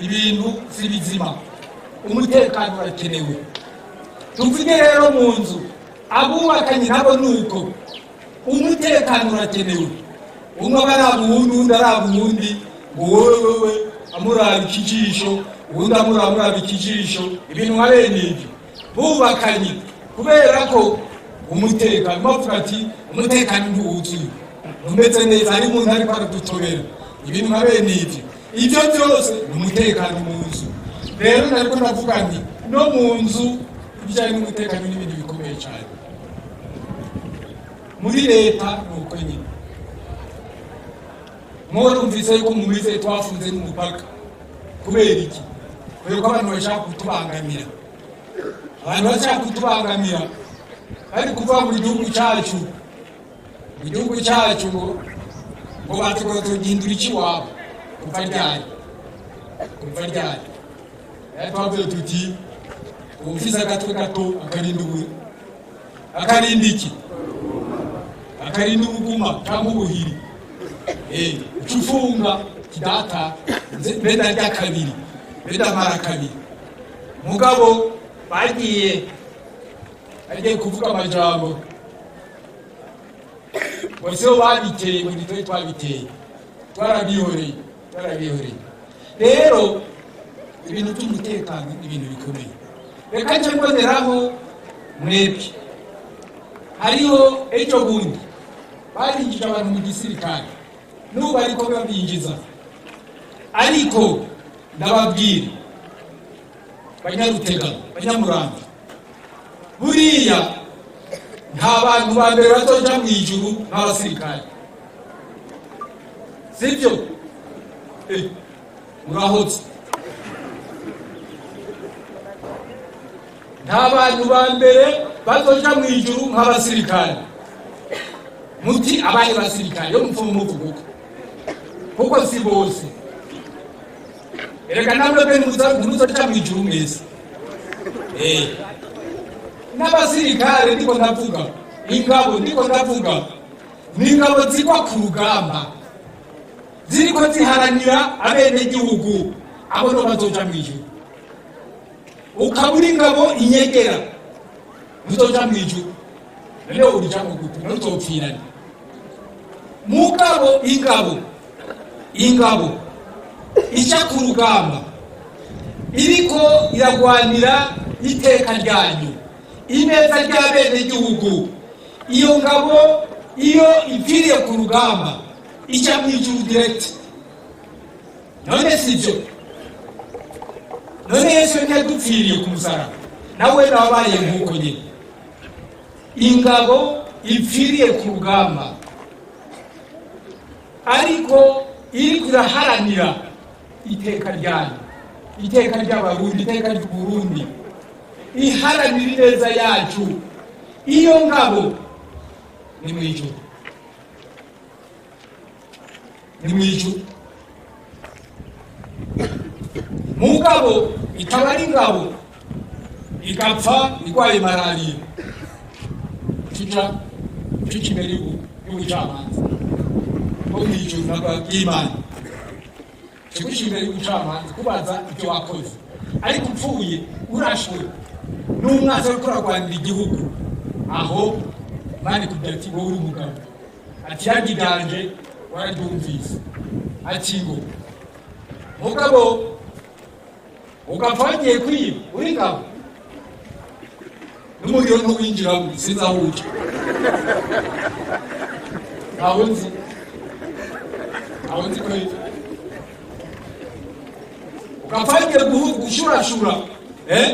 ibintu si bizima, umutekano urakenewe. Tuvuge rero mu nzu, abubakanye nabo ni uko, umutekano urakenewe. Umwe aba araba uwundi, uwundi araba uwundi, ngo wowe wewe amuraba ikijisho, uwundi amuraba ikijisho, ibintu nka bene ibyo bubakanye, kubera ko umutekano, bavuga ati umutekano ntiwuzuye, ntumeze neza, hari umuntu ariko aradutobera, ibintu nka bene ibyo. Ibyo byose ni umutekano mu nzu. Rero nariko ndavuga nti no mu nzu ibijyanye n'umutekano n'ibindi bikomeye cyane. Muri leta ni uko nyine. Mwarumvise yuko mu minsi twafunze n'umupaka. Kubera iki? Kubera ko abantu bashaka kutubangamira, abantu bashaka kutubangamira, bari kuva mu gihugu cyacu, mu gihugu cyacu ngo batugora tugihindura ikiwabo. Kuva ryari? Kuva ryari? Rero twavuze tuti uwufise agatwe gato akarinda ubu, akarinda iki? Akarinda ubuguma cyangwa ubuhiri. Uca ufunga kidata, mbe ndarya kabiri, mbe ndamara kabiri. Mugabo bagiye kuvuga amajambo ngo sibo babiteye, ngo nitwe twabiteye. Twarabihoreye, twarabihoreye. Rero ibintu by'umutekano ni ibintu bikomeye. Reka nce mboneraho mwebwe, hariho ejo bundi barinjije abantu mu gisirikare, n'ubu ariko babinjiza. Ariko ndababwira Banyarutega, Banyamurambi, buriya nta bantu ba mbere bazoja mu ijuru nk'abasirikare, sibyo? Murahotse. Nta bantu ba mbere bazoja mu ijuru nk'abasirikare. Muti abahe basirikare? Yo mupfumu muvuga uko, kuko si bose. Erega namwe be ntimuzoja mu ijuru mwese. N'abasirikare ndiko ndavuga, ingabo ndiko ndavuga ni ingabo zigwa ku rugamba, ziriko ziharanira abenegihugu, abo no bazoja mu ijuru. Ukabura ingabo inyegera, ntuzoja mu ijuru. None urijamwo gute? None uzopfirane. Mugabo ingabo ija ku rugamba iriko iragwanira iteka ryanyu, ineza ry'abenegihugu, iyo ngabo iyo ipfiriye ku rugamba ijya mu ijuru direct. None sibyo? None Yesu ntiyadupfiriye ku musaraba? Nawe nababaye nk'uko nyine ingabo ipfiriye ku rugamba, ariko iri kuraharanira iteka ryayo, iteka ry'Abarundi, iteka ry'Uburundi, iharanira ineza yacu. Iyo ngabo ni mu ijuru, ni mu ijuru. Mugabo ikaba ari ingabo igapfa irwaye malariya, kica kica imbere y'ubucamanza bwo mu ijuru nabwo bw'Imana, kiguca imbere y'ubucamanza kubaza ibyo wakoze. Ariko upfuye urashwe n'umwanzi ariko urarwanira igihugu, aho Imana ikubwira ati: "Wowe uri umugabo," ati: "Yagiganje wararyumvise," ati ngo mugabo ugapfa wagiye kwiba uri ngabo, n'umuriro ntuwinjiramo. Sinzi aho uca, ntawo nzi, ntawo nzi kweli. Ugapfa wagiye gushurashura, eh?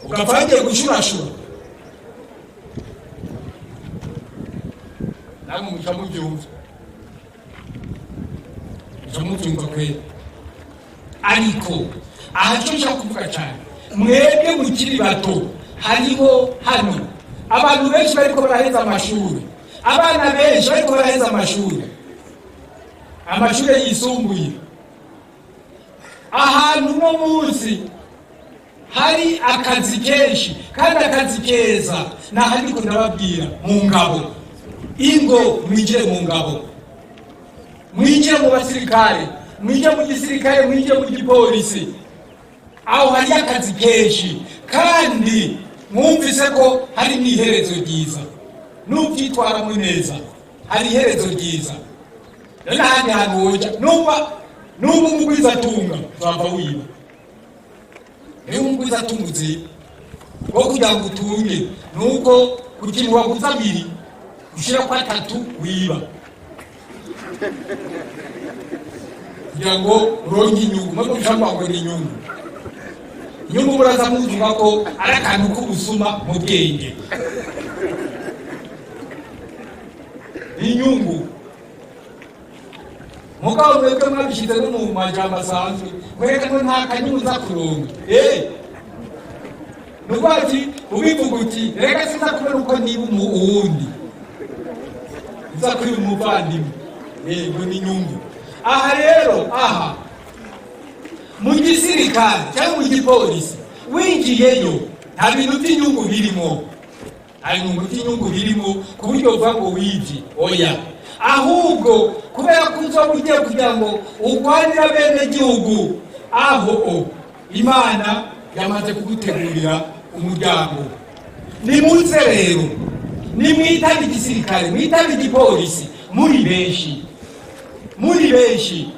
Ugapfa wagiye gushurashura, namwe muca mubyumva, muca mubyumva kweli. Ariko aha cyo nshaka kuvuga cyane, mwebwe mukiri bato, hariho hano abantu benshi bariko baraheza amashuri, abana benshi bariko baraheza amashuri, amashuri yisumbuye. Ahantu uno munsi hari akazi kenshi kandi akazi keza ni aha ndiko ndababwira, mu ngabo. Ingo mwinjire mu ngabo, mwinjire mu basirikare, mwinjire mu gisirikare, mwinjire mu gipolisi. Aho hari akazi kenshi kandi mwumvise ko hari n'iherezo ryiza n'ubyitwaramo neza, hari iherezo ryiza. None ahandi hantu woja, nuba nuba umugwizatunga uzava wiba. Niba umugwizatunga uziba wo kugira ngo utunge, nuko ku kintu waguze abiri ushira ko atatu wiba kugira ngo uronke inyungu. Mwe mushaka ngo ni inyungu, inyungu muraza muvuga ko ari akantu k'ubusuma mu bwenge. Inyungu mugabo mwebwe mwabishyize no mu majambo asanzwe, mwereka ngo nta kanyungu uza kuronka. Nuko ati ubivuga uti: "Reka siza kubona uko niba uwundi uza kwiba umuvandimwe." Yego, ni inyungu. Aha rero, aha mu gisirikare cyangwa mu gipolisi, winjiyeyo nta bintu by'inyungu birimo, nta bintu by'inyungu birimo ku buryo uvuga ngo wibye. Oya, ahubwo kubera ko uzoba ugiye kugira ngo urwanire abenegihugu, aho o Imana yamaze kugutegurira umuryango. Nimuze rero, nimwitabe igisirikare, mwitabe igipolisi muri benshi, muri benshi,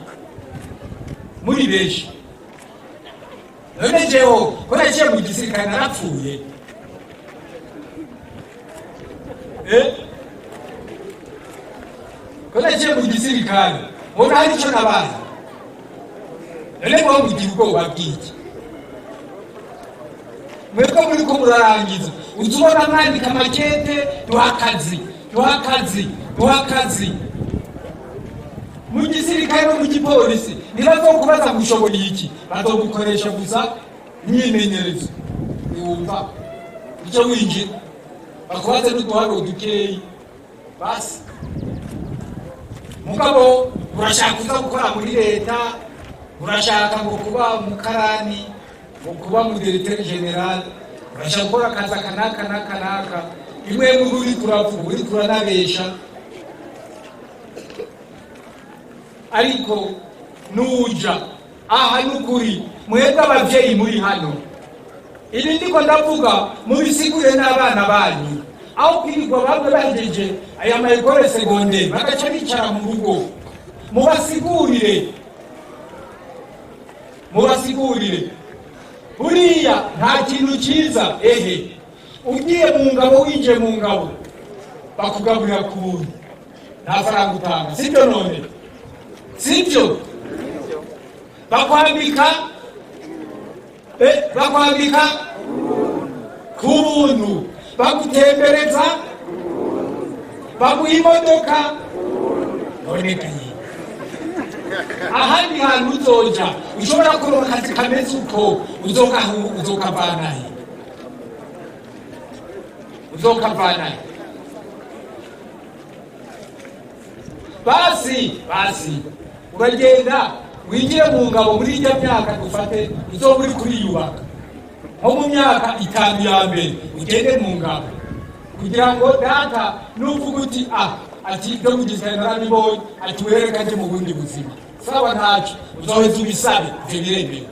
muri benshi. None jewe ko naciye mu gisirikare narapfuye? Eh? Ko naciye mu gisirikare mbona hari ico nabaye? None mwoba mugira ubwoba bw'iki? Mwebwe muriko murarangiza, uza ubona mwandika amakete: "Duha akazi, duha akazi, duha akazi." Mu gisirikare no mu gipolisi ntibazokubaza ngo ushoboye iki, bazogukoresha gusa imyimenyerezo. Wumva icyo winjira bakubaze n'uduharuro dukeyi basi. Mugabo urashaka kuza gukora muri leta, urashaka ngo kuba umukarani, ngo kuba mu directeur général, urashaka gukora akazi aka n'aka n'aka n'aka. Imwe muri uriko uravuga, uriko uranabesha. Ariko nuja aha, nukuri mwebwe abavyeyi muri hano, ibi ndiko ndavuga mubisigure n'abana banyu. Aho kwirirwa bamwe bahejeje aya ma école secondaire bagaca bicara mu rugo, mubasigurire, mubasigurire. Buriya nta kintu cyiza. Ehe, ugiye mu ngabo, winjiye mu ngabo, bakugaburira ku buntu, nta faranga utanga, sibyo? None sibyo? Bakwambika bakwambika ku buntu, bagutembereza, baguha imodoka. None gaye ahandi hantu uzoja ushobora kuronka akazi kameze uko, uzokavanahe? Uzokavanahe? Basi basi uragenda wigire mu ngabo muri ijya myaka dufate uzoba uri kuriyubaka, nko mu myaka 5 ya mbere ugende mu ngabo, kugira ngo data nuvuga uti ati ibyo mu gisirikare narabibonye, ati wereka nje mu bundi buzima, sawa ntacyo uzoheza ubisabe, ivyo biremewe.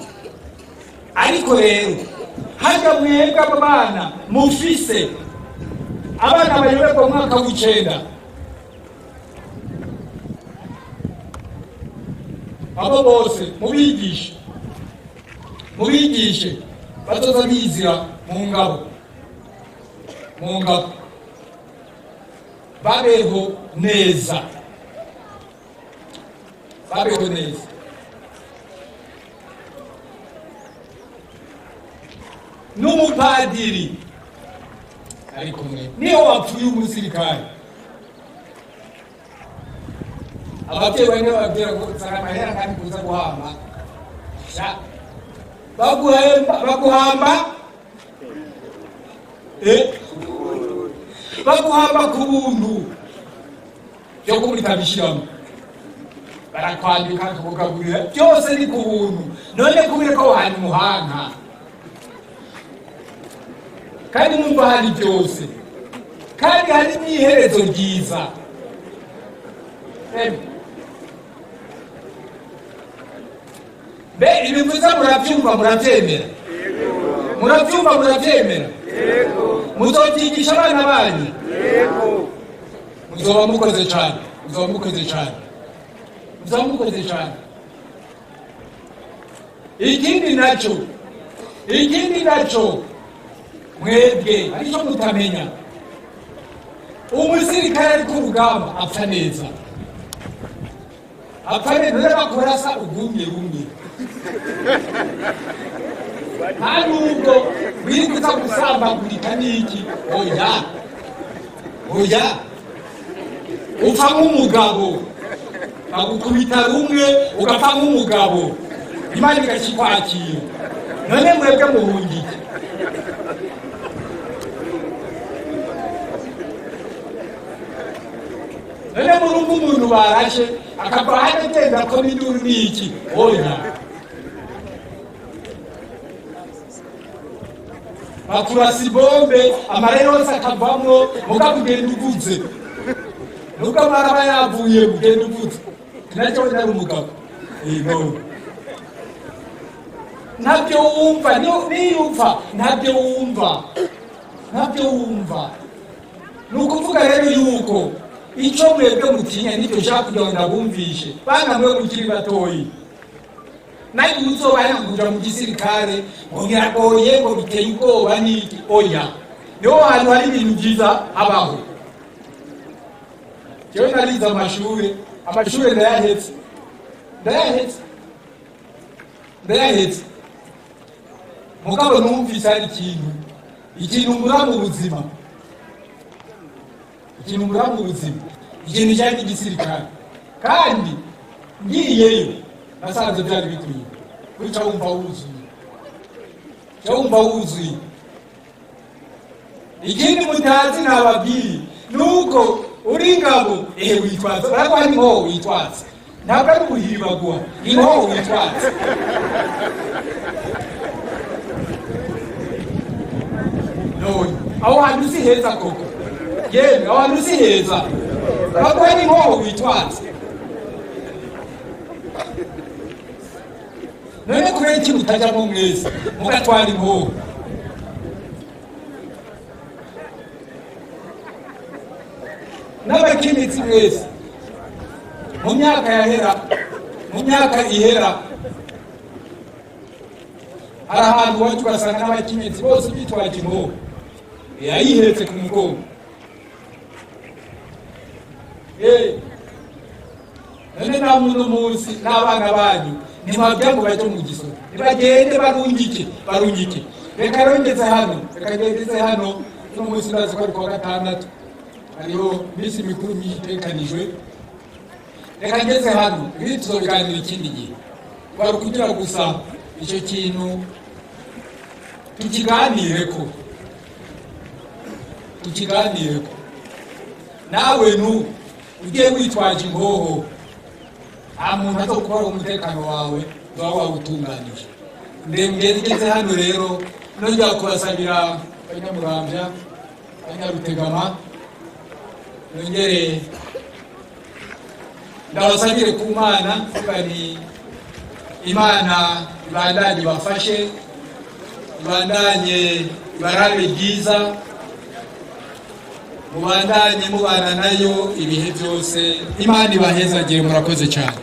Ariko rero harya mwebwe abo bana mufise abana bayoberwa mu mwaka w'9, abo bose mubigishe, mubigishe bazoza bizira mu ngabo, mu ngabo babeho neza, babeho neza. N'umupadiri ari kumwe niyo wapfuye umusirikare, ababyeyi bamwe bababwira ngo zana amahera kandi kuza guhamba, baguhamba baguhamba ku buntu, byo kumurika bishyiramo, barakwambika bakakugurira byose ni ku buntu. None kubera ko wahana umuhanga kandi mwumva hari byose kandi hari n'iherezo ryiza. Mbe ibivuze murabyumva murabyemera? Murabyumva murabyemera? Muzobyigisha abana banyu? Muzoba mukoze cyane, muzoba mukoze cyane, muzoba mukoze cyane. Ikindi nacyo, ikindi nacyo mwebwe aricyo mutamenya, umusirikare ari ku rugamba apfa neza, apfa neza, bakurasa ugumye rumwe, nta nubwo wirirwa gusambagurika n'iki, oya oya, upfa nk'umugabo, bagukubita rumwe ugapfa nk'umugabo, Imana igakikwakira. None mwebwe muhungiye none murumva umuntu barashe akava hano agenda ko n'induru n'iki, oya. Bakurasa ibombe amarere yose akavamwo, muga kugenda uvuze, nubwo amaraba yavuye kugenda uvuze, nacyo nari umugabo ntabyo wumva, niyo upfa ntabyo wumva, ntabyo wumva. Ni ukuvuga rero yuko icyo mwebwe mutinya nicyo nshaka kugira ngo ndabumvishe bana mwe mukiri batoyi, nawe uzoba yakuja mu gisirikare ngo biragoye ngo biteye ubwoba n'iki, oya, niho hantu hari ibintu byiza habaho. Jewe narize amashure, amashure ndayahetse, ndayahetse, ndayahetse, mugabo numvise hari ikintu, ikintu mbura mu buzima, ikintu mbura mu buzima, ikintu cyari igisirikare, kandi ngiyeyo nasanze byari bikwiye. Wica wumva wuzuye, wica wumva wuzuye. Ikindi mutazi nababwiye nuko uri ingabo witwaza, baraguha n'inkoho witwaza, ntabwo ari ubuhiri baguha, inkoho witwaza. None aho hantu si heza koko, yemwe aho hantu si heza, baguha n'inkoho witwaza. None kubera iki mutajyamo mwese mugatwara inkoho? N'abakenyezi mwese mu myaka yahera, mu myaka ihera, hari ahantu wacu ugasanga n'abakenyezi bose bitwaje inkoho, yayihetse ku mugongo. None namwe uno munsi n'abana banyu Ntibabwira ngo baje mu gisoda, ntibagende, barungike, barungike. Reka rero ngeze hano, reka ngeze hano. Uno munsi ndazi ko ari kuwa gatandatu, hariho iminsi mikuru myinshi itekanijwe. Reka ngeze hano, ibindi tuzobiganira ikindi gihe. Kwari kugira gusa icyo kintu tukiganireko, tukiganireko. Nawe nu ugiye witwaje ingoho, nta muntu azokubara umutekano wawe, uba wawutunganije. Ngeze hano rero, nongera kubasabira abanyamuramvya, abanyarutegama, nongere ndabasabire ku Mana, kuvuga ni Imana ibandanye ibafashe, ibandanye ibarabe ryiza, mubandanye mubana nayo ibihe byose. Imana ibahezagire. Murakoze cyane.